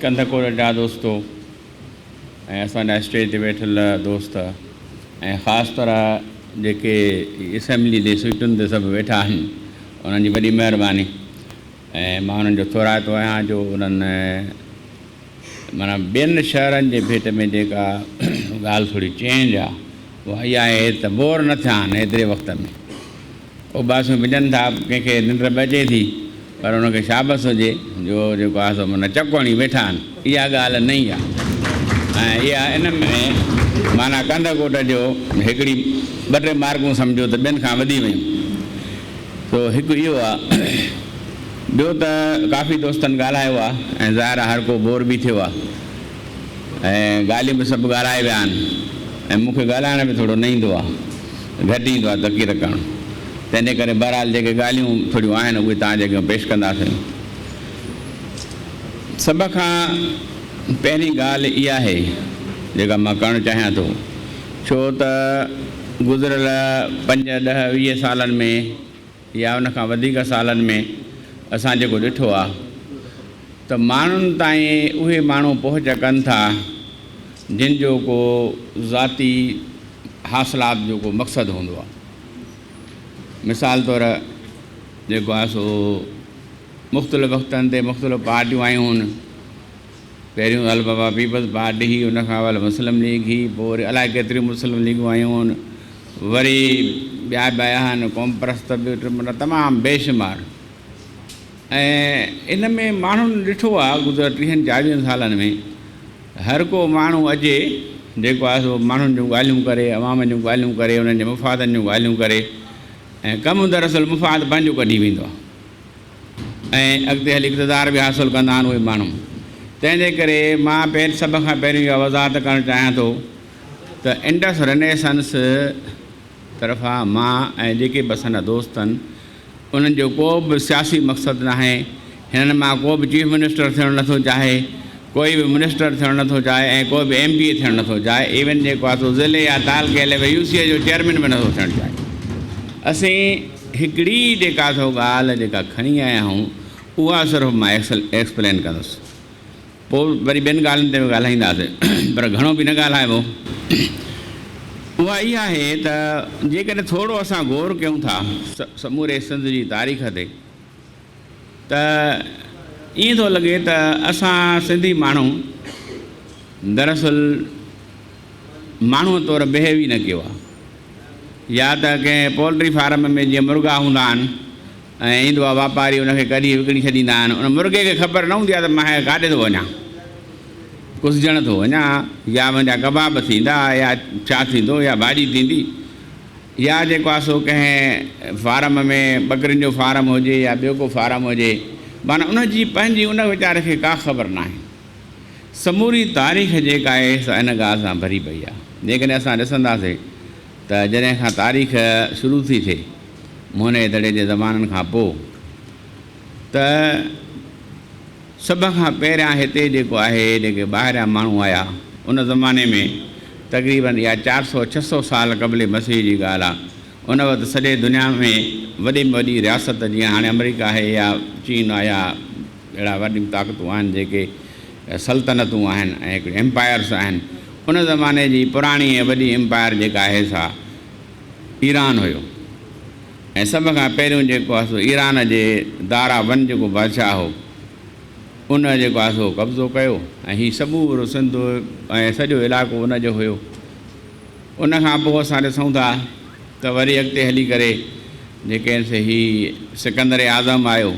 ڪنڌڪوٽ جا دوستو ۽ اسان جا اسٽيج تي ويٺل دوست ۽ خاص طرح جيڪي اسيمبلي جي سيٽن تي سڀ ويٺا آهن انهن جي وڏي مهرباني ۽ مان انهن جو ٿورائتو آهيان جو انهن معنيٰ ٻين شهرن جي ڀيٽ ۾ جيڪا ڳالهه ٿوري چينج آهي اها اها آهي ته بور نه ٿيا آهن ايتري وقت ۾ اوٻاسيون وجهن ٿا، ڪنهن کي ننڊ به اچي ٿي، پر ان کي شابس هجي جو جيڪو آهي سو معنيٰ چڪ هڻي ويٺا آهن. اها ڳالهه نئين آهي ۽ اها ان ۾ معنيٰ ڪنڌڪوٽ جو هڪڙي ٻه ٽي مارڪون سمجهو ته ٻين کان وڌي ويون. سو هڪ اهو آهي. ٻيو ته ڪافي دوستن ڳالهايو آهي ۽ ظاهر آهي هر ڪو بور به ٿيو آهي. ۽ ڳالهيون به سڀ ڳالهائي ويا آهن ۽ مون کي ڳالهائڻ به ٿورو نه ايندو آهي، گهٽ ايندو آهي تقرير ڪرڻ، تنهنجي ڪري بهرحال جيڪي ڳالهيون ٿوريون آهن اهي توهان جي اڳيان پيش ڪنداسين. سڀ کان پهرين ڳالهه اها آهي جيڪا مان ڪرڻ چاهيان ٿو، ڇو ته گذريل پنج، ڏهه، 20 سالن ۾ يا ان کان وڌيڪ سالن ۾ اسان جيڪو ڏٺو آهي ته ماڻهن تائين اهي ماڻهو پهچ ڪن ٿا جن جو ڪو ذاتي حاصلات جو ڪو مقصد هوندو آهي. مثال طور جيڪو آهي سو مختلف وقتن تي مختلف پارٽيون آيون هن. پهريون ال بابا پيپلز پارٽي هئي، ان کان اول مسلم ليگ هئي، پوء وري الائي ڪيتريون مسلم ليگون آيون هن، وري ٻيا به آيا هن، قومپرست به معنيٰ تمام بيشمار. ۽ ان ۾ ماڻهن ڏٺو آهي گذريل ٽيهن چاليهن سالن ۾ هر ڪو ماڻهو اچي جيڪو آهي سو ماڻهن جون ڳالهيون ڪري، عوام جون ڳالهيون ڪري، انهن جي مفادن جون ڳالهيون ڪري ۽ ڪم دراصل مفاد پنهنجو ڪڍي ويندو آهي. ۽ اڳتي هلي اقتدار به حاصل ڪندا آهن اهي ماڻهو. تنهن جي ڪري مان پهرين سڀ کان پهرين اها وضاحت ڪرڻ چاهيان ٿو ته انڊس رنيسنس طرفان مان ۽ جيڪي به اسان جا دوست آهن انهن جو ڪو به سياسي مقصد ناهي. هنن مان ڪو به چيف منسٽر ٿيڻ نٿو چاهي، ڪوئي به منسٽر ٿيڻ نٿو چاهي ۽ ڪو به ايم پي اي ٿيڻ نٿو چاهي. ايون جيڪو آهي سو ضلعي يا تعلقي ليول يو سي جو چيئرمين به نٿو ٿيڻ چاهي. اسين هڪڙي جيڪا سو ڳالهه جيڪا کڻي آيا آهيون اها صرف مان ايڪسپلين ڪندس پوء وري ٻين ڳالهين تي به ڳالهائينداسين پر گهڻو به نه ڳالهائبو. اها اها آهي ته جيڪڏهن ٿورو اسان غور ڪيون ٿا سموري سنڌ جي تاريخ تي ته ائين ٿو لڳي ته اسان سنڌي ماڻهو دراصل ماڻهوء طور بهيو ئي نه ڪيو آهي. يا ته ڪنهن پولٽري فارم ۾ جيئن مرغا هوندا آهن ۽ ايندو آهي واپاري ان کي ڪڍي وڪڻي ڇڏيندا آهن ان مرغي کي خبر نه هوندي آهي ته مان ڪاڏي ٿو وڃان ڪسجڻ ٿو وڃان يا منهنجا ڪباب ٿيندا يا ڇا ٿيندو يا ڀاڄي ٿيندي يا جيڪو آهي سو ڪنهن فارم ۾ ٻڪرين جو فارم هجي يا ٻيو ڪو فارم هجي معنيٰ ان جي پنهنجي ان ويچاري کي ڪا خبر ناهي. سموري تاريخ جيڪا آهي سا ان ڳالهه سان ڀري پئي آهي. جيڪڏهن اسان ڏسنداسين ته جڏهن کان تاريخ شروع ٿي ٿئي موهن جي دڙي جي زمانن کان پوء ته سڀ کان پهريان هتي جيڪو آهي جيڪي ٻاهريان ماڻهو آيا ان زماني ۾ تقريبن اها 400 600 سال قبل مسيح جي ڳالهه آهي ان وقت سڄي دنيا ۾ وڏي ۾ وڏي رياست جيئن هاڻي آمريڪا آهي يا چين آهي يا اهڙا وڏيون طاقتون آهن جيڪي سلطنتون آهن ۽ هڪڙيون ايمپائرس آهن. ان زماني جي پراڻي ۽ وڏي ايمپائر جيڪا آهي سا ايران هيو ۽ سڀ کان پهريون جيڪو آهي سو ايران جي دارا ون جيڪو بادشاهه هو ان جيڪو آهي سو قبضو ڪيو ۽ هي سمورو سنڌ ۽ سڄو علائقو ان جو هيو. ان کان پوء اسان ڏسون ٿا ته وري اڳتي هلي ڪري جيڪي آهن سي هي سڪندر اعظم آيو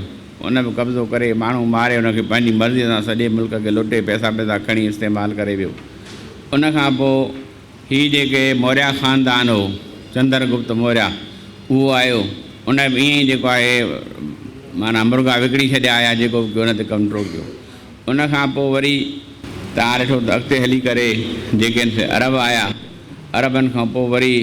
ان به قبضو ڪري ماڻهو ماري ان کي پنهنجي مرضي سان سڄي ملڪ کي لٽي پئسا پئسا کڻي استعمال ڪري ويو. ان کان پوء هي جيڪي موريا خاندان هو چندر گپت موريا اهو آيو ان به ائين ئي جيڪو آهي معنيٰ مرغا وڪڻي ڇڏيا يا جيڪو به ڪيو ان تي ڪنٽرول ڪيو. ان کان پوء وري توهان ڏٺو ته اڳتي هلي ڪري جيڪي آهن سي عرب آيا. عربن کان پوء وري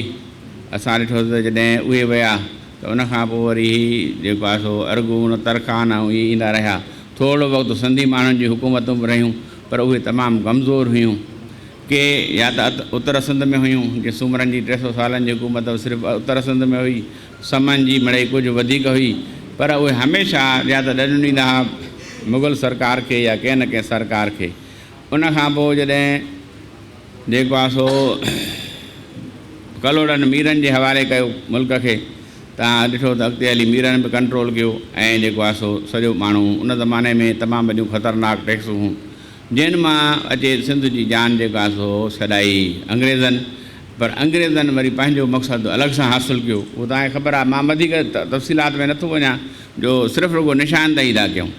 اسان ڏٺو ته جڏهن اهي ويا ته ان کان پوء وري هي جيڪو آهي سو ارغون، ترخان ۽ اهي ايندا رهيا. ٿورڙو وقت سنڌي ماڻهن جون حڪومتون به رهيون پر اهي تمام ڪمزور هيون. ڪي يا ته اتر سنڌ ۾ هيون، جيئن سومرن جي 300 سالن جي حڪومت صرف اتر سنڌ ۾ هئي. سمن جي مڙئي ڪجهه وڌيڪ هئي، پر اهي هميشه يا ته ڏنڊ ڏيندا ها مغل سرڪار کي يا ڪنهن نه ڪنهن سرڪار کي. ان کان پوء جڏهن جيڪو آهي سو ڪلهوڙن ميرن جي حوالي ڪيو ملڪ کي تان ڏٺو ته اڳتي هلي ميرن به ڪنٽرول ڪيو ۽ جيڪو آهي سو سڄو ماڻهو ان زماني ۾ تمام وڏيون خطرناڪ ٽيڪسون هيون جنھن مان اچي سنڌ جي جان جيڪا سو ڇڏائي انگريزن پر انگريزن وري پنھنجو مقصد الڳ سان حاصل ڪيو اھو توھان کي خبر آھي مان وڌيڪ تفصيلات ۾ نٿو وڃان جو صرف رڳو نشاندهي ٿا ڪيون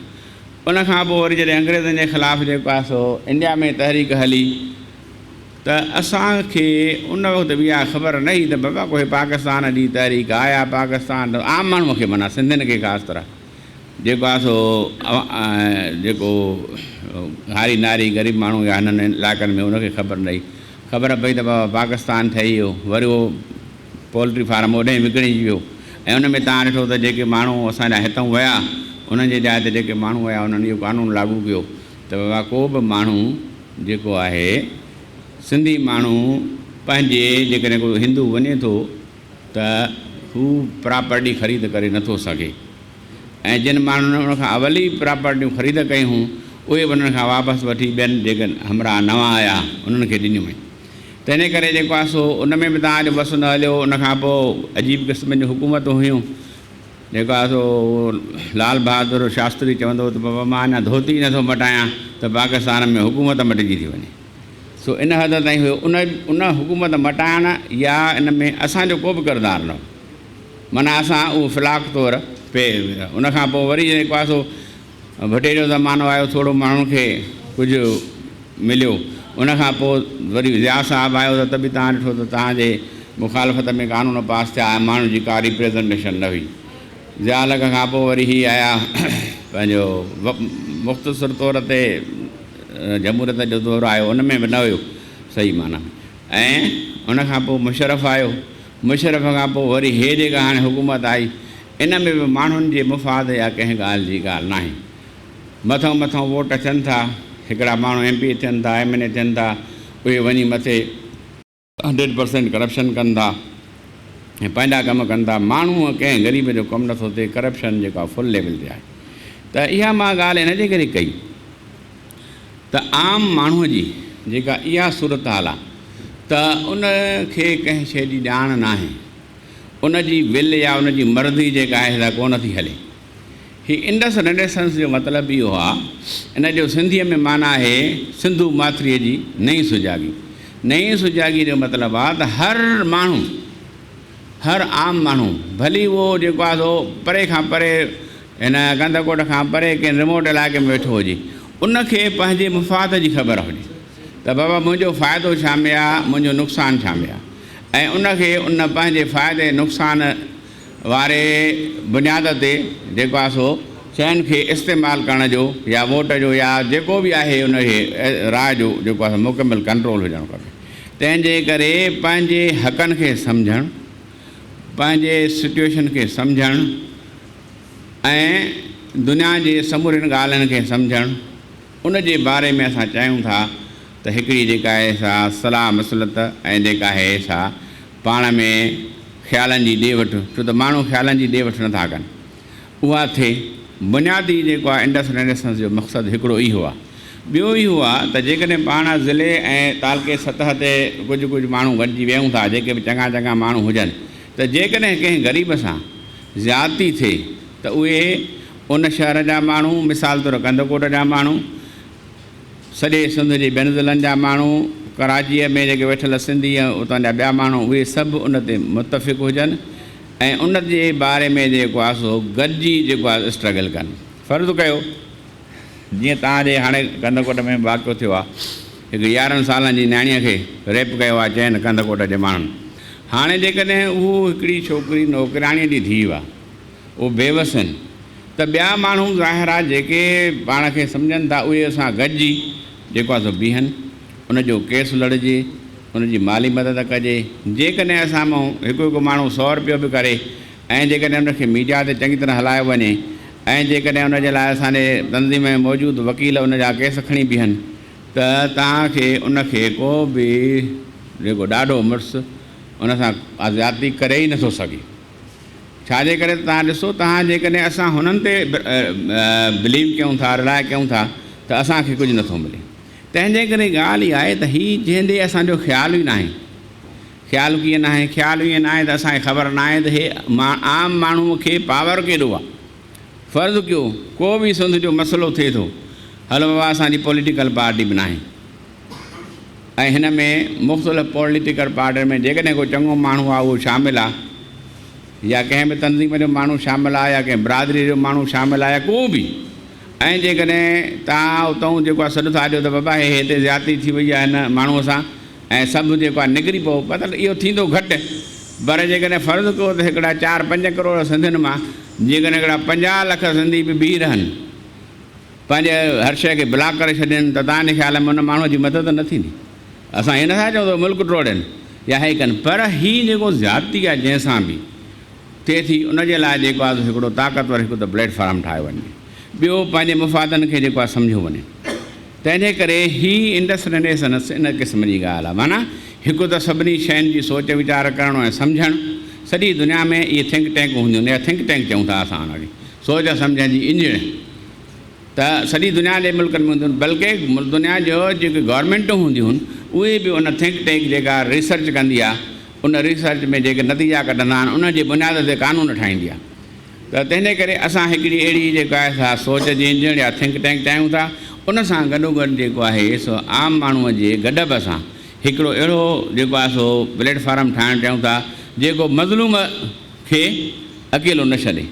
ان کان پوء وري جڏھن انگريزن جي خلاف جيڪو آھي سو انڊيا ۾ تحريڪ ھلي ته اسان کي ان وقت به اھا خبر نه ھئي ته بابا ڪو ھي پاڪستان جي تحريڪ آھي يا پاڪستان عام ماڻھو کي معنيٰ سنڌين کي خاص طرح جيڪو آهي سو جيڪو هاري ناري غريب ماڻهو يا هنن علائقن ۾ ان کي خبر نه هئي. خبر پئي ته بابا پاڪستان ٺهي ويو. وري اهو پولٽري فارم اوڏانهن وڪڻجي ويو ۽ ان ۾ توهان ڏٺو ته جيڪي ماڻهو اسان جا هتئون ويا انهن جي جاء تي جيڪي ماڻهو ويا انهن اهو قانون لاڳو ڪيو ته بابا ڪو به ماڻهو جيڪو آهي سنڌي ماڻهو پنهنجي جيڪڏهن ڪو هندو وڃي ٿو ته هو پراپرٽي خريد ڪري نٿو سگهي ۽ جن ماڻهن ان کان اول ئي پراپرٽيون خريد ڪيون هيون اهي به انهن کان واپس وٺي ٻين جيڪي همراهه نوان آيا انهن کي ڏنيون ويون. تنهن ڪري جيڪو آهي سو ان ۾ به توهان جو وس نه هليو. ان کان پوء عجيب قسم جون حڪومتون هيون. جيڪو آهي سو لال بهادر شاستري چوندو هو ته بابا مان اڃا ڌوتي ئي نٿو مٽايان ته پاڪستان ۾ حڪومت مٽجي ٿي وڃي. سو ان حد تائين هيو. ان ان حڪومت مٽائڻ يا ان ۾ اسان جو ڪو به ڪردار نه هو. معنيٰ اسان اهو فلاڪ طور پئي ان کان پوء وري جيڪو آهي سو ڀٽي جو زمانو آيو ٿورو ماڻهن کي ڪجهه مليو ان کان پوء وري ضياء صاحب آيو ته به توهان ڏٺو ته توهان جي مخالفت ۾ قانون پاس ٿيا ۽ ماڻهن جي ڪا ريپريزنٽيشن نه هئي. ضياء الحق کان پوء وري هي آيا پنهنجو مختصر طور تي جمهوريت جو دور آيو ان ۾ به نه هيو صحيح معنيٰ ۾ ۽ ان کان پوء مشرف آيو مشرف کان پوء وري هي جيڪا هاڻي حڪومت آئي ان ۾ به ماڻهن جي مفاد يا ڪنهن ڳالهه جي ڳالهه ناهي. مٿئون مٿئون ووٽ اچن ٿا، هڪڙا ماڻهو ايم پي اي ٿين ٿا، ايم اين اي ٿين ٿا، اهي وڃي مٿي 100% ڪرپشن ڪن ٿا ۽ پنهنجا ڪم ڪن ٿا، ماڻهوء ڪنهن غريب جو ڪم نٿو ٿئي، ڪرپشن جيڪا فل ليول تي آهي. ته اها مان ڳالهه ان جي ڪري ڪئي ته عام ماڻهوء جي جيڪا اها صورتحال آهي ته ان کي ڪنهن شيء جي ڄاڻ ناهي. ان جي ول يا ان جي مرضي جيڪا آهي سا ڪونه ٿي هلي. هي انڊس رينيسنس جو مطلب اهو آ، ان جو سنڌيء ۾ معنيٰ آهي سنڌو ماٿريء جي نئين سجاڳي. نئين سجاڳيء جو مطلب آ ته هر ماڻهو، هر عام ماڻهو، ڀلي اهو جيڪو آ سو پري کان پري هن ڪنڌڪوٽ کان پري ڪنهن ريموٽ علائقي ۾ ويٺو هجي، ان کي پنهنجي مفاد جي خبر هجي ته بابا منهنجو فائدو ڇا ۾ آ، منهنجو نقصان ڇا ۾ آ. ۽ ان کي ان پنهنجي فائدي نقصان واري بنياد تي جيڪو آهي سو شين کي استعمال ڪرڻ جو يا ووٽ جو يا جيڪو به آهي ان کي راء جو جيڪو آهي سو مڪمل ڪنٽرول هجڻ کپي تنهن جي ڪري پنهنجي حقن کي سمجهڻ پنهنجي سچوئيشن کي سمجهڻ ۽ دنيا جي سمورين ڳالهين کي سمجهڻ ان جي باري ۾ اسان چاهيون ٿا ته هڪڙي جيڪا آهي سا صلاح مصلحت ۽ جيڪا آهي سا پاڻ ۾ خيالن جي ڏي وٺ، ڇو ته ماڻهو خيالن جي ڏي وٺ نٿا ڪن، اها ٿئي. بنيادي جيڪو آهي انڊس رينيسنس جو مقصد هڪڙو اهو آهي. ٻيو اهو آهي ته جيڪڏهن پاڻ ضلعي ۽ تعلقي سطح تي ڪجهه ڪجهه ماڻهو گڏجي ويهون ٿا، جيڪي به چڱا چڱا ماڻهو هجن، ته جيڪڏهن ڪنهن غريب سان زيادتي ٿئي ته اهي ان شهر جا ماڻهو، مثال طور ڪنڌڪوٽ جا ماڻهو، سڄي سنڌ جي ٻين ضلعن جا ماڻهو، ڪراچيء ۾ جيڪي ويٺل سنڌي ۽ اتان جا ٻيا ماڻهو اهي سڀ ان تي متفق هجن ۽ ان جي باري ۾ جيڪو آهي سو گڏجي جيڪو آهي اسٽرگل ڪن. فرض ڪيو جيئن توهان جي هاڻي ڪنڌڪوٽ ۾ واقعو ٿيو آهي هڪ 11 سالن جي نياڻيء کي ريپ ڪيو آهي چئن ڪنڌڪوٽ جي ماڻهن. هاڻي جيڪڏهن اهو هڪڙي ڇوڪري نوڪرياڻيء جي ڌيء آهي اهي بيوس آهن ته ٻيا ماڻهو ظاهر آهي جيڪي پاڻ کي سمجهن ٿا اهي اسان گڏجي جيڪو آهي سو بيهن ان جو ڪيس لڙجي ان جي مالي مدد ڪجي جيڪڏهن اسان مان هڪ هڪ ماڻهو سئو رپيو به ڪري ۽ جيڪڏهن ان کي ميڊيا تي چڱي طرح هلايو وڃي ۽ جيڪڏهن ان جي لاء اسان جي تنظيم ۾ موجود وڪيل ان جا ڪيس کڻي بيهن ته توهان کي ان کي ڪو به جيڪو ڏاڍو مڙس ان سان زيادتي ڪري ئي نٿو سگهي. ڇا جي ڪري ته توهان ڏسو توهان جيڪڏهن اسان هنن تي بليو ڪيون ٿا رلاء ڪيون ٿا ته اسان کي ڪجهه نٿو ملي. تنهن جي ڪري ڳالهه اها آهي ته هي جنهن ڏي اسان جو خيال ئي ناهي. خيال ڪيئن ناهي؟ خيال ائين ناهي ته اسان کي خبر ناهي ته هي عام ماڻهوء کي پاور ڪيڏو آهي. فرض ڪيو ڪو به سنڌ جو مسئلو ٿئي ٿو، هلو بابا اسان جي پوليٽيڪل پارٽي به ناهي ۽ هن ۾ مختلف پوليٽيڪل پارٽين ۾ جيڪڏهن ڪو چڱو ماڻهو آهي اهو شامل آهي يا ڪنهن به تنظيم جو ماڻهو شامل آهي يا ڪنهن برادريء جو ماڻهو شامل آهي يا ڪو به ۽ جيڪڏهن توهان اتئون جيڪو آهي سڏ ٿا ڏيو ته بابا هي هتي زيادتي ٿي وئي آهي هن ماڻهوء سان ۽ سڀ جيڪو آهي نڪري پئو مطلب اهو ٿيندو گهٽ پر جيڪڏهن فرض ڪيو ته هڪڙا چار پنج ڪروڙ سنڌين مان جيڪڏهن هڪڙا 50 لک سنڌي به بيهي رهن پنهنجي هر شيء کي بلاڪ ڪري ڇڏين ته توهان جي خيال ۾ ان ماڻهوء جي مدد نه ٿيندي؟ اسان ائين نٿا چئون ته ملڪ ٽوڙين يا هي ڪن پر هي جيڪو زيادتي آهي جنهن سان به ٿئي ٿي ان جي لاء جيڪو آهي سو هڪڙو طاقتور هڪ ته پليٽ فارم ٺاهيو وڃي ٻيو پنهنجي مفادن کي جيڪو آهي سمجهيو وڃي. تنهن جي ڪري هي انڊس رينيسنس ان قسم جي ڳالهه آهي. معنيٰ هڪ ته سڀني شين جي سوچ ويچار ڪرڻ ۽ سمجهڻ. سڄي دنيا ۾ اهي ٿنڪ ٽينڪون هونديون آهن يا ٿنڪ ٽينڪ چئون ٿا اسان ان کي سوچ سمجهڻ جي انجڻ ته سڄي دنيا جي ملڪن ۾ هونديون آهن بلڪه دنيا جو جيڪي گورنمينٽون هونديون آهن اهي به ان ٿنڪ ٽينڪ جيڪا ريسرچ ڪندي آهي ان ريسرچ ۾ جيڪي نتيجا ڪڍندا آهن ان جي بنياد تي قانون ٺاهيندي آهي. ته تنهنجي ڪري اسان هڪڙي اهڙي جيڪا آهي سا سوچ جي انجڻ يا ٿنڪ ٽينڪ چاهيون ٿا، ان سان گڏوگڏ جيڪو آهي سو عام ماڻهوء جي گڏپ سان هڪڙو اهڙو جيڪو آهي سو پليٽ فارم ٺاهڻ چاهيون ٿا جيڪو مظلوم کي اڪيلو نه ڇڏي.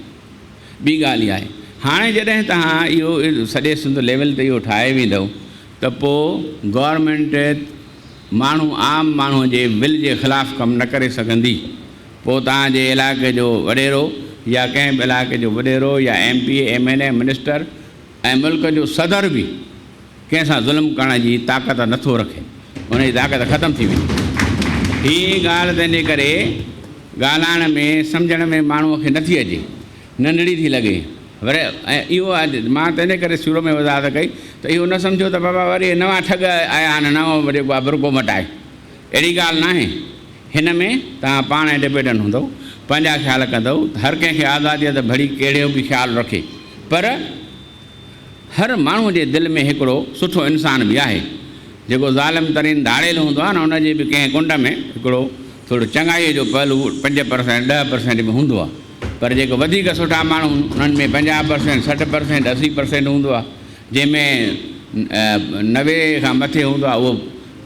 ٻي ڳالهه اها آهي هاڻي جڏهن توهان اهو سڄي سنڌ ليول تي اهو ٺاهي ويندؤ ته پوء گورنمينٽ ماڻهو عام ماڻهوء جي ول جي خلاف ڪم نه ڪري سگهندي. پوء توهان جي علائقي جو وڏيرو يا ڪنهن به علائقي جو وڏيرو يا M P A, M N A, minister ۽ ملڪ جو صدر به ڪنهن سان ظلم ڪرڻ جي طاقت نه ٿو رکي، ان جي طاقت ختم ٿي ويندي. هي ڳالهه تنهنجي ڪري ڳالهائڻ ۾ سمجهڻ ۾ ماڻهوء کي نه ٿي اچي، ننڍڙي ٿي لڳي. وري ۽ اهو مان تنهنجي ڪري شروع ۾ وضاحت ڪئي ته اهو نه سمجهو ته بابا وري نوان ٺڳ آيا آهن، نئون جيڪو آهي برقعو مٽائي. اهڙي ڳالهه ناهي. هن ۾ توهان پاڻ انڊيپينڊنٽ هوندؤ، پنهنجا خيال ڪندؤ، هر ڪنهن کي آزادي آهي ته ڀلي ڪهڙو به خيال رکي، پر هر ماڻهوء جي دل ۾ هڪڙو سٺو انسان به آهي، جيڪو ظالم ترين ڌاڙيل هوندو آهي نه، ان جي به ڪنهن ڪنڊ ۾ هڪڙو ٿورو چڱائيء جو پهلو 5%، 10% به هوندو آهي، پر جيڪي وڌيڪ سٺا ماڻهو آهن، انهن ۾ 50%، 60%، 80% هوندو آهي، جنهن ۾ 90 کان مٿي هوندو آهي اهو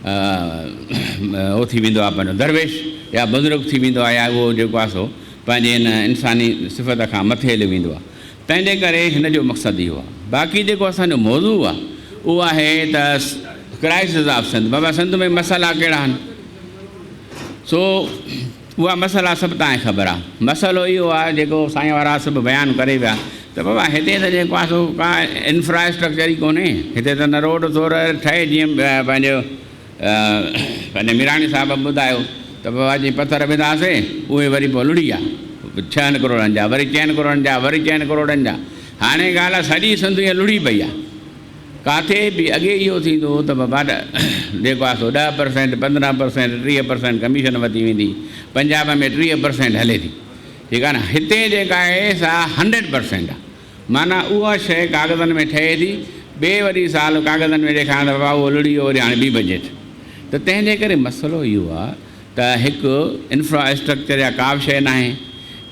اهو ٿي ويندو آهي پنهنجو درويش يا بزرگ ٿي ويندو آهي يا اهو جيڪو آهي سو پنهنجي ان انساني صفت کان مٿي هليو ويندو آهي. تنهن جي ڪري هن جو مقصد اهو آهي. باقي جيڪو اسان جو موضوع آهي اهو آهي ته ڪرائسز آف سنڌ، بابا سنڌ ۾ مسئلا ڪهڙا آهن؟ سو اها مسئلا سڀ توهان کي خبر آهي. مسئلو اهو آهي جيڪو سائين وارا سڀ بيان ڪري ويا ته بابا هتي ته جيڪو آهي سو ڪا انفراسٽرڪچر ئي ڪونهي، هتي ته نه روڊ ٿو ٺهي جيئن پنهنجو پنهنجي ميراڻي صاحب ٻڌايو ته بابا جي پٿر وڌاسي اهي وري پوء لڙهي ويا 6 ڪروڙن جا وري 4 ڪروڙن جا وري 4 ڪروڙن جا. هاڻي ڳالهه آهي سڄي سنڌ ائين لڙهي پئي آهي. ڪاٿي به اڳي اهو ٿيندو هو ته بابا جيڪو آهي سو 10%، 15%، 30% ڪميشن وڌي ويندي. پنجاب ۾ 30% هلي ٿي. ٺيڪ آهي نه. هتي جيڪا آهي سا 100% آهي. معنيٰ اها شيء ڪاغذن ۾ ٺهي ٿي، ٻئي وري سال ڪاغذن ۾ ڏيکارڻ ته بابا اهو لڙهي ويو وري هاڻي ٻي بجيٽ. ته تنهن جي ڪري مسئلو اهو آهي ته هڪ انفرا اسٽرڪچر يا ڪا به شيء ناهي.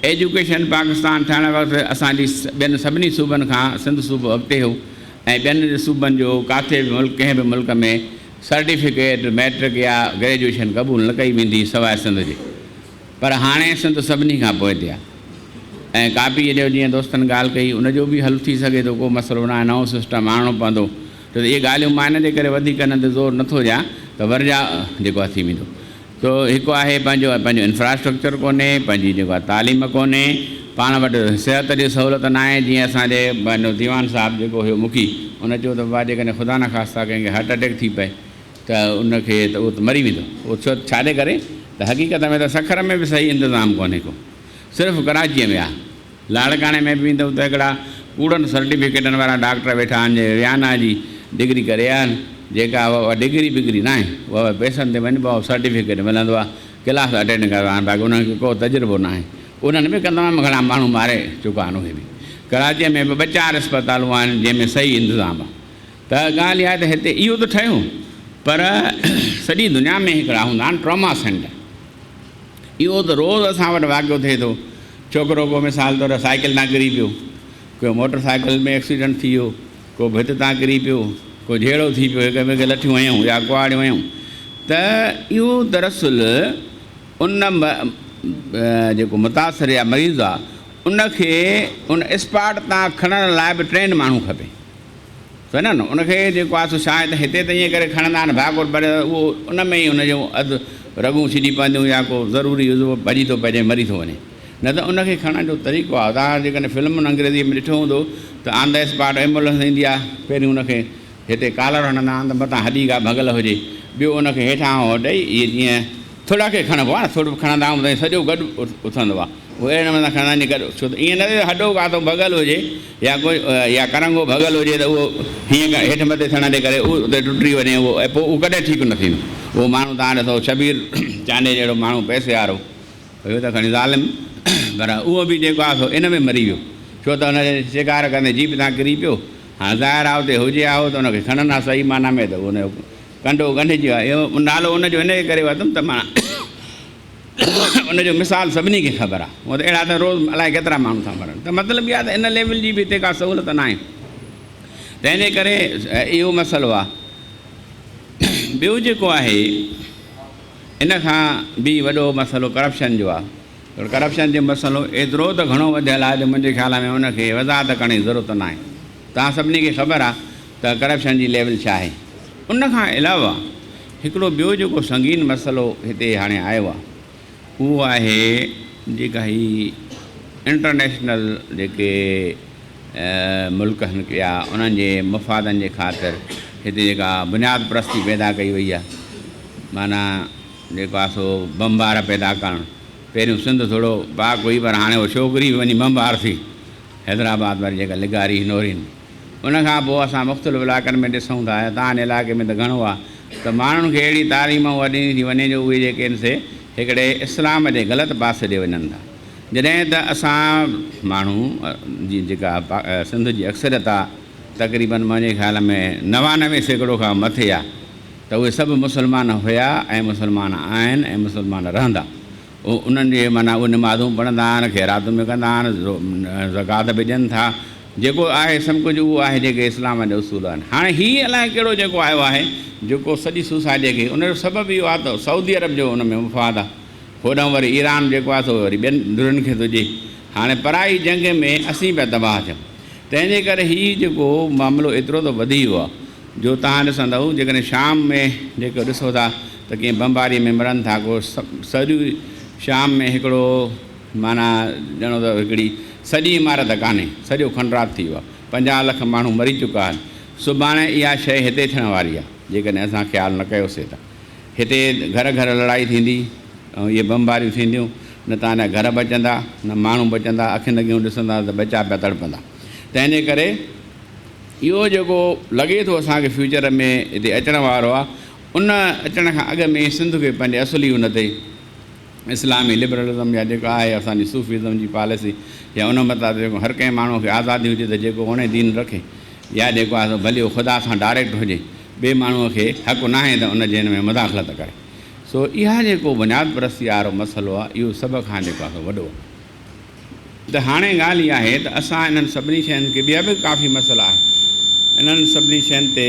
ايجوڪيشن پاڪستان ٺهڻ وقت اسان جي ٻين سڀني صوبن کان سنڌ صوبو اڳتي هو ۽ ٻين صوبن جو ڪاٿي به ملڪ ڪنهن به ملڪ ۾ سرٽيفڪيٽ مئٽرڪ يا گريجوئيشن قبول نه ڪئي ويندي سواء سنڌ جي. پر هاڻي سنڌ سڀني کان پوئتي آهي ۽ ڪاپيء جو جيئن دوستن ڳالهه ڪئي ان جو به حل ٿي سگهي ٿو ڪو مسئلو ناهي نئون سسٽم آڻڻو پوندو ڇو ته اهي ڳالهيون مان ان جي ڪري وڌيڪ انهن تي زور نٿو ڏيان ته ورجاء جيڪو آهي ٿي ويندو سو هڪ آهي پنهنجو پنهنجو انفراسٽرڪچر ڪونهي پنهنجي جيڪو آهي تعليم ڪونهي پاڻ وٽ صحت جي سهولت ناهي جيئن اسان جي پنهنجو ديوان صاحب جيڪو هيو مکي ان چيو ته بابا جيڪڏهن خدا نخواسته ڪنهن کي هارٽ اٽيڪ ٿي پئي ته ان کي ته اهو ته مري ويندو. اهو ڇو ڇا جي ڪري ته حقيقت ۾ ته سکر ۾ به صحيح انتظام ڪونهي ڪو. صرف ڪراچيء ۾ آهي. لاڙڪاڻي ۾ به ويندؤ ته هڪڙا ڪوڙن سرٽيفڪيٽن وارا ڊاڪٽر ويٺا آهن جي ويانا جي ڊگري ڪري آيا آهن. جيڪا اها ڊگري بگري ناهي. اها پئسن تي وڃبو آهي سرٽيفڪيٽ ملندو آهي. ڪلاس اٽينڊ ڪندا آهن باقي انهن کي ڪو تجربو ناهي. انهن به تمام گهڻا ماڻهو ماري چڪا آهن اهي به. ڪراچيء ۾ به ٻه چار اسپتالون آهن جنهن ۾ صحيح انتظام آهي. ته ڳالهه اها آهي ته هتي اهو ته ٺهيو پر سڄي دنيا ۾ هڪڙا هوندا آهن ٽراما سينٽر. اهو ته روز اسان وٽ واقعو ٿئي ٿو. ڇوڪرو ڪو مثال طور سائيڪل تان ڪري پيو، ڪو موٽر سائيڪل ۾ ايڪسيڊنٽ ٿي ويو، ڪو ڀت تان ڪري پيو، ڪو جهيڙو ٿي پيو، هڪ ٻئي کي لٺيون هنيون يا ڪهاڙيون هنيون ته اهو دراصل ان جيڪو متاثر يا مريض آ ان کي ان اسپاٽ تان کڻڻ لاء به ٽرينڊ ماڻهو کپي. سمجهيو نه ان کي جيڪو آ سو شايد هتي ته ائين ڪري کڻندا آهن ڀاڪر پر اهو ان ۾ ئي ان جون اڌ رڳون ڇڄي پونديون يا ڪو ضروري عضوو ڀڄي ٿو پئجي مري ٿو وڃي نه ته ان کي کڻڻ جو طريقو آ توهان جيڪڏهن فلمن انگريزي ۾ ڏٺو هوندو ته آن the spot ambulance ايندي آ پهريون ان کي هتي ڪالر هڻندا آهن ته متان هڏي ڪا ڀڳل هجي ٻيو ان کي هيٺان هو ڏئي اهي جيئن ٿڙ کي کڻبو آ نه ٿڙ کڻندا آهيون ته سڄو گڏ اٿندو آ اهي اهڙي نموني سان کڻندا آهن جيئن گڏ ڇو ته ائين نه ته هڏو ڪاتو ڀڳل هجي يا ڪو يا ڪرنگهو ڀڳل هجي ته اهو هيئن هيٺ مٿي ٿيڻ جي ڪري اهو اتي ٽٽي وڃي اهو ۽ پوء اهو ڪڏهن ٺيڪ نه ٿيندو. اهو ماڻهو توهان ڏسو شبير چانڊيي جهڙو ماڻهو پئسي وارو هيو ته کڻي ظالم پر اهو به جيڪو آهي سو ان ۾ مري ويو ڇو ته ان جي شڪار ڪندي جيپ تان ڪري پيو. هاڻ ظاهر آهي اتي هجي ها ته ان کي کڻن ها صحيح معنيٰ ۾ ته ان جو ڪنڊو ڳنڍجي ويو. اهو نالو ان جو ان جي ڪري ورتم ته معنيٰ ان جو مثال سڀني کي خبر آهي. هونء ته اهڙا ته روز الائي ڪيترا ماڻهو ٿا مرن. ته مطلب اهو آهي ته ان ليول جي به هتي ڪا سهولت ناهي. تنهن جي ڪري اهو مسئلو آهي. ٻيو جيڪو آهي ان کان به وڏو مسئلو ڪرپشن جو آهي. پر ڪرپشن جو مسئلو ايترو ته گهڻو وڌيل آهي جو منهنجي خيال ۾ ان کي وضاحت ڪرڻ جي ضرورت ناهي. توهان سڀني کي خبر آهي ته ڪرپشن جي ليول ڇا آهي. ان کان علاوه هڪڙو ٻيو جيڪو سنگين مسئلو هتي هاڻي آيو آهي اهو آهي جيڪا هي انٽرنيشنل جيڪي ملڪ آهن يا انهن جي مفادن جي خاطر هتي جيڪا بنياد پرستي پيدا ڪئي وئي آهي معنيٰ جيڪو آهي سو بمبار پيدا ڪرڻ پهريون سنڌ ٿورو پاڪ هئي پر هاڻي اهو ڇوڪري به وڃي بمبار ٿي حيدرآباد واري جيڪا لغاري نورين ان کان پوء اسان مختلف علائقن ۾ ڏسون ٿا يا توهان جي علائقي ۾ ته گهڻو آهي ته ماڻهن کي اهڙي تعليم اها ڏني ٿي وڃي جو اهي جيڪي آهن سي هڪڙي اسلام جي غلط پاسي ڏي وڃن ٿا. جڏهن ته اسان ماڻهو جي جيڪا سنڌ جي اڪثريت آهي تقريبن منهنجي خيال ۾ 99% کان مٿي آهي ته اهي سڀ مسلمان هيا ۽ مسلمان آهن ۽ مسلمان رهندا. انهن جي معنيٰ اهي نمازون پڙهندا آهن، خيراتون به ڪندا آهن، زڪوات به ڏين ٿا، جيڪو آهي سڀ ڪجهه اهو آهي جيڪي اسلام جا اصول آهن. هاڻي هي الائي ڪهڙو جيڪو آيو آهي جيڪو سڄي سوسائٽيء کي ان جو سبب اهو آهي ته سعودي عرب جو ان ۾ مفاد آهي، هوڏانهن وري ايران جيڪو آهي سو وري ٻين ڌرين کي ٿو ڏئي. هاڻي پرائي جنگ ۾ اسين پيا تباهه ٿيون. تنهن جي ڪري هي جيڪو معاملو ايترو ته وڌي ويو آهي جو توهان ڏسندؤ جيڪڏهن شام ۾ جيڪو ڏسو ٿا ته ڪيئن بمباري ۾ مرن ٿا ڪو سڄي شام ۾ هڪڙو معنيٰ ڄڻو ته هڪڙي سڄي عمارت ڪانهي سڄو کنڊرات ٿي ويو آهي 50 لک ماڻهو مري چڪا آهن سڀاڻي اها شيء هتي ٿيڻ واري آهي جيڪڏهن اسان خيال نه ڪيوسي ته هتي گهر گهر لڙائي ٿيندي ۽ اهي بمباريون ٿينديون نه توهان جا گهر بچندا نه ماڻهو بچندا اکين اڳيون ڏسندا ته ٻچا پيا تڙپندا تنهن جي ڪري اهو جيڪو لڳي ٿو اسان کي فيوچر ۾ هتي اچڻ وارو آهي ان اچڻ کان اڳ ۾ سنڌ کي پنهنجي اصلي ان تي اسلامي لبرلزم يا جيڪا آهي اسان جي صوفيزم جي پاليسي يا ان مطابق جيڪو هر ڪنهن ماڻهو کي آزادي هجي ته جيڪو وڻي دين رکي يا جيڪو آهي سو ڀلي اهو خدا سان ڊائريڪٽ هجي ٻئي ماڻهو کي حق ناهي ته ان جي هن ۾ مداخلت ڪري سو اها جيڪو بنياد پرستي وارو مسئلو آهي اهو سڀ کان جيڪو آهي سو وڏو آهي. ته هاڻي ڳالهه اها آهي ته اسان انهن سڀني شين کي ٻيا به ڪافي مسئلا آهن انهن سڀني شين تي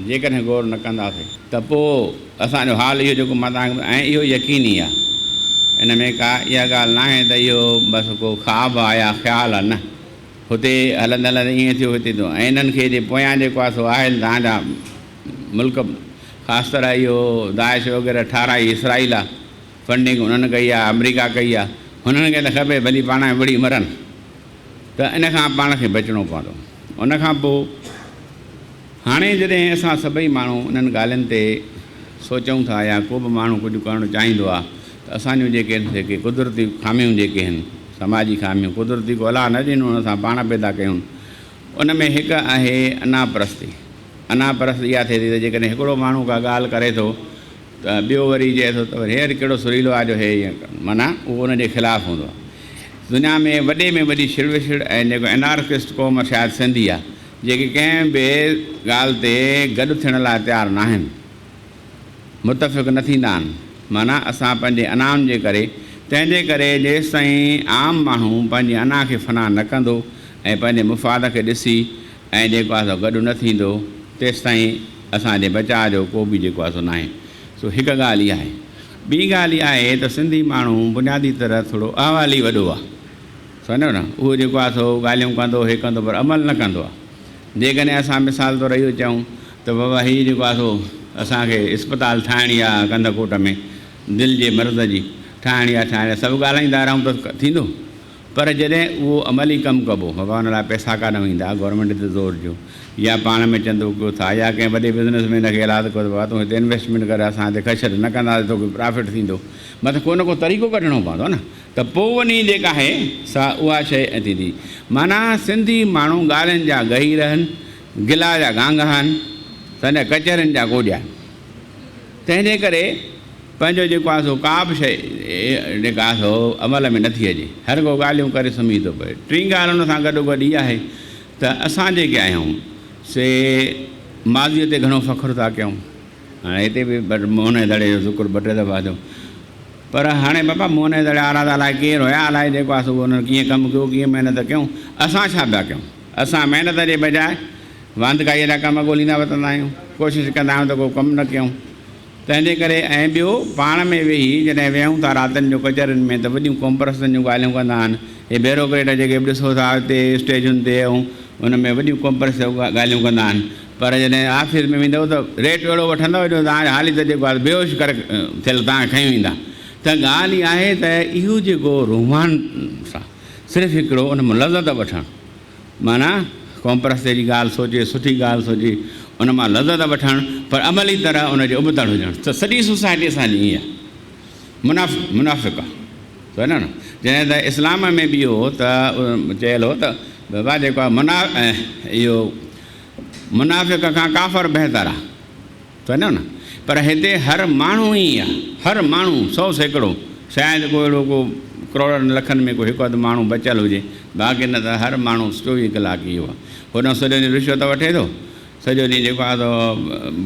جيڪڏهن غور نه ڪنداسين ته پوء اسان جو حال اهو جيڪو مان توهان کي ۽ اهو يقيني آهي ان ۾ ڪا اها ڳالهه ناهي ته اهو بس ڪو خواب آهي يا خيال آهي نه هتي هلندي هلندي ائين ٿيو هتي ٿيو ۽ انهن کي جي پويان جيڪو آهي سو آهن توهان جا ملڪ خاص طرح اهو داعش وغيره ٺاهرائي اسرائيل آهي فنڊنگ انهن ڪئي آ آمريڪا ڪئي آ هنن کي ته کپي ڀلي پاڻ ۾ وڙهي مرن ته ان کان پاڻ کي بچڻو پوندو ان کان پوء هاڻي جڏهن اسان سڀئي ماڻهو انهن ڳالهين تي سوچون ٿا يا ڪو به ماڻهو ڪجهه ڪرڻ چاهيندو آ ته اسان جون جيڪي آهن سي ڪي قدرتي خاميون جيڪي آهن سماجي خاميون قدرتي ڪو الله نه ڏنو اسان پاڻ پيدا ڪيون ان ۾ هڪ آهي انا پرستي انا پرستي اها ٿئي ٿي ته جيڪڏهن هڪڙو ماڻهو ڪا ڳالهه ڪري ٿو ته ٻيو وري چئي ٿو ته وري هي وري ڪهڙو سريلو آهي جو هي ائين معنيٰ اهو ان جي خلاف هوندو آهي. دنيا ۾ وڏي ۾ وڏي ڇڙ وڇڙ ۽ جيڪو انارڪسٽ قوم شايد سنڌي آهي جيڪي ڪنهن به ڳالهه تي گڏ ٿيڻ لاء تيار ناهن. متفق نه ٿيندا آهن. معنيٰ اسان پنهنجي انائن جي ڪري، تنهن جي ڪري جيستائين عام ماڻهو پنهنجي انا کي فنا نه ڪندو ۽ پنهنجي مفاد کي ڏسي ۽ جيڪو آهي سو گڏ نه ٿيندو تيستائين اسان جي بچاء جو ڪو به جيڪو آهي سو ناهي. سو هڪ ڳالهه اها آهي. ٻي ڳالهه اها آهي ته سنڌي ماڻهو بنيادي طرح ٿورو احوالي وڏو آهي. سمجهيو نه؟ اهو جيڪو آهي سو ڳالهيون ڪندو هي ڪندو پر عمل نه ڪندو آهي. جيڪڏهن اسان مثال طور اهو چئون ته بابا هي جيڪو آهي سو اسان کي اسپتال ٺاهڻي آهي ڪنڌڪوٽ ۾ دل جي مرض جي ٺاهڻي آهي ٺاهڻي آهي سڀ ڳالهائيندا رهون ته ٿيندو؟ پر جڏهن اهو عملي ڪم ڪبو بابا ان لاء پئسا ڪاڏانهن ايندا گورنمينٽ تي زور ڏيو يا پاڻ ۾ چندو ڪيو ٿا يا ڪنهن وڏي بزنس مين کي ايلاز ڪيو ته بابا تون هتي انويسٽمينٽ ڪر اسان هتي کشٽ نه ڪنداسين توکي پرافٽ ٿيندو مطلب ڪو نه ڪو طريقو ڪڍڻو پوندو نه. ته پوء وڃي جيڪا آهي سا اها شيء ٿيندي. معنيٰ سنڌي ماڻهو ڳالهين جا ڳهير آهن، گلا جا گانگها آهن، سمجهه ڪچهرين جا ڪوڏيا آهن. تنهن جي ڪري پنهنجو جيڪو آهي سو ڪا به شيء جيڪا آهي سو عمل ۾ نٿي اچي. هر ڪو ڳالهيون ڪري سمهي ٿو پوي. ٽين ڳالهه ان سان گڏوگڏ اها آهي ته اسان جيڪي آهيون سي ماضيء تي گهڻو فخر ٿا ڪيون. هاڻي هتي به موهن جي دڙي جو ذڪر ٻه ٽي دفعا ٿيو. پر هاڻي بابا موهن جي دڙي وارا ته الائي ڪير هيا، الائي جيڪو آهي سو انهن ڪيئن ڪم ڪيو، ڪيئن محنت ڪيون، اسان ڇا پيا ڪيون؟ اسان محنت جي بجاء واندڪائيء جا ڪم ڳوليندا وتندا آهيون، ڪوشش ڪندا آهيون ته ڪو ڪم نه ڪيون. تنهن جي ڪري ۽ ٻيو پاڻ ۾ ويهي جڏهن ويهون ٿا راتين جو ڪچهرين ۾ ته وڏيون قومپرستن جون ڳالهيون ڪندا آهن. هي بيروڪريٽ جيڪي به ڏسو ٿا هتي اسٽيجن تي ۽ ان ۾ وڏيون قومپرست جون ڳالهيون ڪندا آهن. پر جڏهن آفيس ۾ ويندؤ ته ريٽ اهڙو وٺندؤ جو توهان حالي ته جيڪو آهي بيهوش ڪري ٿيل توهان کي کنيو ايندا ته ڳالهه اها آهي ته اهو جيڪو رومانس آهي صرف هڪڙو ان مان لذت وٺڻ معنيٰ قومپرستي جي ڳالهه سوچي سٺي ڳالهه سوچي ان مان لذت وٺڻ پر عملي طرح ان جي ابتڙ هجڻ ته سڄي سوسائٽي اسان جي ائين آهي منافق آهي سمجهيو نه جڏهن ته اسلام ۾ به اهو ته چيل هو ته بابا جيڪو آهي منا اهو منافق کان ڪافر بهتر آ سمجهيو نه پر هتي هر ماڻهو ائين آ هر ماڻهو 100% شايد ڪو اهڙو ڪو ڪروڙن لکن ۾ ڪو هڪ اڌ ماڻهو بچيل هجي باقي نه ته هر ماڻهو 24 ڪلاڪ اهو آ هوڏانهن سڄو ڏينهن رشوت وٺي ٿو سڄو ڏينهن جيڪو آ سو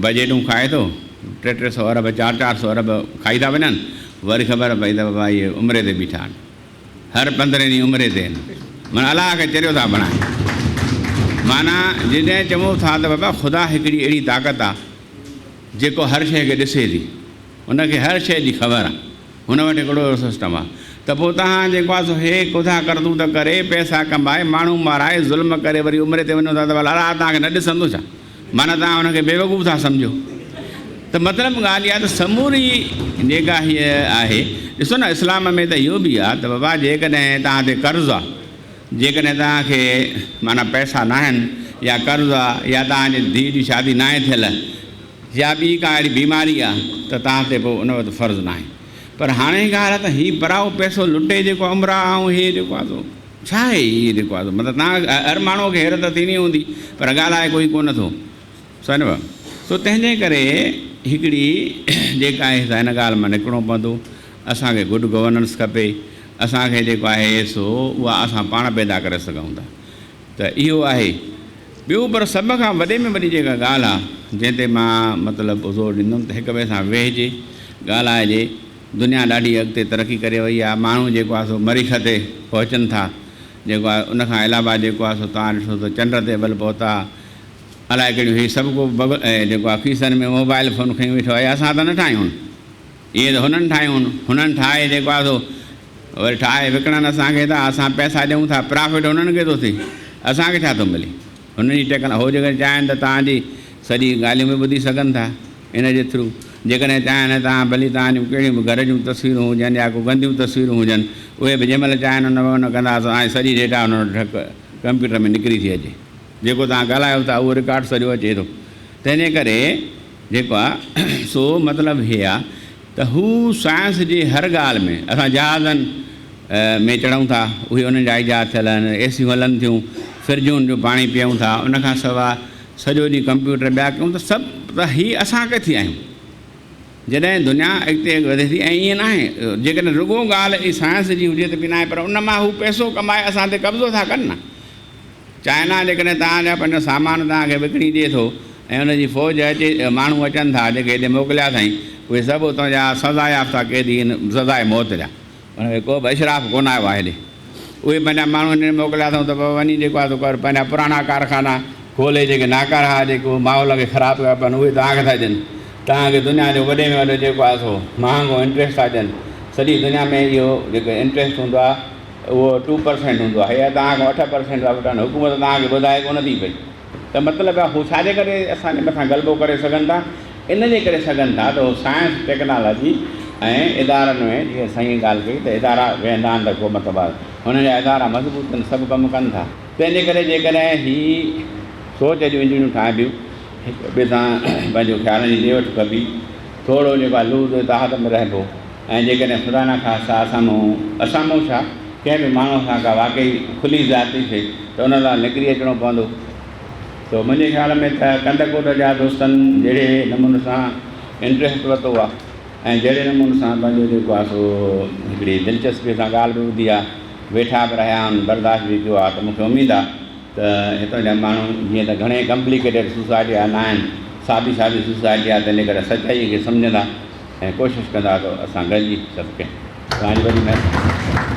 بجيٽون کائي ٿو ٽي ٽي سو ارب چار چار سو ارب کائي ٿا وڃن وري خبر پئي ته بابا اهي عمري تي بيٺا آهن. هر پندرهين ڏينهن عمري تي آهن. معنيٰ الله کي چريو ٿا بڻائين. معنيٰ جڏهن چئون ٿا ته بابا خدا هڪڙي اهڙي طاقت آ جيڪو هر شيء کي ڏسي ٿي. ان کي هر شيء جي خبر آ. هن وٽ هڪڙو اهڙو سسٽم آ ته پوء توهان جيڪو آ سو هي ڪوڌا ڪرتوت ڪري، پئسا ڪمائي، ماڻهو مارائي، ظلم ڪري وري عمري تي وڃو ٿا ته ڀلا الله توهان کي نه ڏسندو ڇا؟ معنيٰ توهان ان کي بيوقوف ٿا سمجهو ته مطلب ڳالهه اها ته سموري جيڪا هيء آهي ڏسو نه اسلام ۾ ته اهو به آهي ته بابا جيڪڏهن توهان تي قرض آهي جيڪڏهن توهان کي معنيٰ پئسا ناهن يا قرض آهي يا توهان جي ڌيء جي شادي ناهي ٿيل يا ٻي ڪا اهڙي بيماري آهي ته توهان تي پوء ان وقت فرض ناهي پر هاڻي ڳالهه آهي ته هي پرائو پئسو لٽي جيڪو عمرا ۽ هي جيڪو آهي سو ڇا آهي هي جيڪو آهي مطلب توهان هر ماڻهوء کي حيرت ٿيندي هوندي پر ڳالهائي ڪوئي ڪونه ٿو سمجهيو سو تنهن جي ڪري هڪڙي جيڪا آهي سا هن ڳالهه مان نڪرڻو پوندو اسان کي گڊ گورننس کپي اسان کي جيڪو آهي سو اها اسان پاڻ پيدا ڪري سگهون ٿا ته اهو آهي ٻيو پر سڀ کان وڏي ۾ وڏي جيڪا ڳالهه آهي جنهن تي مان مطلب زور ڏيندم ته هڪ ٻئي سان ويهجي ڳالهائجي دنيا ڏاڍي اڳتي ترقي ڪري وئي آهي، ماڻهو جيڪو آهي سو مريخ تي پهچن ٿا، جيڪو آهي ان کان علاوه جيڪو آهي سو توهان ڏٺو ته چنڊ تي به پهتا، الائي ڪهڙيون هي سڀ ڪو بغ جيڪو آهي کيسن ۾ موبائل فون کنيون ويٺو آهي، اسان ته نه ٺاهيون اهي ته هنن ٺاهيون، هنن ٺاهي جيڪو آهي سو وري ٺاهي وڪڻن اسان کي ٿا، اسان پئسا ڏيون ٿا، پرافٽ هنن کي ٿو ٿئي، اسان کي ڇا ٿو ملي؟ هنن جي ٽيڪن هو جيڪڏهن چاهين ته توهان جي سڄي ڳالهيون به ٻڌي سگهن ٿا ان جي ٿرو جيڪڏهن چاهين ته توهان ڀلي توهان جون ڪهڙيون به گهر جون تصويرون هجن يا ڪو گنديون تصويرون هجن اهي به جنهن مهل چاهين ان ان ڪندا ته توهان جي سڄي ڊيٽا ان وٽ ڍڪ ڪمپيوٽر ۾ نڪري ٿي اچي جيڪو توهان ڳالهايو ٿا اهو رڪارڊ سڄو اچي ٿو تنهن جي ڪري جيڪو آهي سو مطلب هي آهي ته هو سائنس جي هر ڳالهه ۾ اسان جهازن ۾ چڙهون ٿا اهي انهن جا ايجاد ٿيل آهن اي سيون هلن ٿيون فرجون جو پاڻي پيئون ٿا ان کان سواء سڄو ڏينهن ڪمپيوٽر ٻيا ڪيون ته سڀ ته هي اسان ڪٿي آهيون. جڏهن دنيا اڳتي وڌي ٿي ۽ ائين ناهي جيڪڏهن رڳو ڳالهه ئي سائنس جي هجي ته به ناهي پر ان مان هو پئسو ڪمائي اسان تي قبضو ٿا ڪن نه. چائنا جيڪڏهن توهان جا پنهنجو سامان توهان کي وڪڻي ڏئي ٿو ۽ ان جي فوج اچي ماڻهو اچن ٿا جيڪي هيڏي موڪليا اٿائين اهي سڀ اتان جا سزا يافته قيدي آهن سزاء موت جا ان کي ڪو به اشراف ڪونه آيو آهي هيڏي اهي پنهنجا ماڻهو هن ڏي موڪليا اٿئون ته بابا وڃي جيڪو آهي سو ڪر پنهنجا پراڻا ڪارخانا کولي جيڪي ناڪاره ها جيڪو ماحول کي خراب ڪيا پن اهي توهان کي ٿا ڏين توهان کي دنيا جو وڏي ۾ وڏو جيڪو آهي سو مهانگو انٽريسٽ ٿا ڏين سڄي دنيا ۾ اهو جيڪو انٽريسٽ هوندو آهي اهو ٽو پرسينٽ هوندو آهي يا توهان کان 8% ٿا وٺن حڪومت توهان کي ٻڌائي ڪونه ٿي پئي ته مطلب هو ڇا جي ڪري اسان جي مٿان غلبو ڪري سگهن ٿا؟ ان جي ڪري سگهن ٿا ته هو سائنس، ٽيڪنالاجي ۽ ادارن ۾ جيئن سائين ڳالهه ڪئي ته ادارا ويهندا آهن ته ڪو مطلب آهي. هنن جا ادارا مضبوط آهن، سڀ ڪم ڪن ٿا. تنهن جي ڪري جيڪڏهن هي سوچ جون انجڻيون ٺاهبيون، هڪ ٻئي سان پنهنجو خيالن جي ڏي وٺ ڪبي، ٿورو جيڪو آهي لوز اتحاد ۾ رهبو ۽ جيڪڏهن خدا نخواسته اسان مون، اسان مون ڇا، ڪنهن به ماڻهوء سان ڪا واقعي کلي زيادتي ٿئي ته ان لاء نڪري اچڻو پوندو. سو منهنجي خيال ۾ ته ڪنڌڪوٽ جا دوستن جهڙي نموني سان انٽريسٽ ورتو آهي ۽ جهڙي نموني سان پنهنجو جيڪو آهي سو هڪڙي دلچسپيء سان ڳالهه به ٻڌي آهي، ويٺا به رهيا آهن، برداشت به ڪيو آهي ته مون کي اميد آهي ته هتان جا ماڻهو جيئن ته گهڻي ڪمپليڪيٽيڊ سوسائٽي جا نه آهن، سادي سادي سوسائٽي آهي تنهن جي ڪري سچائيء کي سمجهندا ۽ ڪوشش ڪندا ته اسان گڏجي سڀ ڪنهن توهان جي وڏي مهرباني.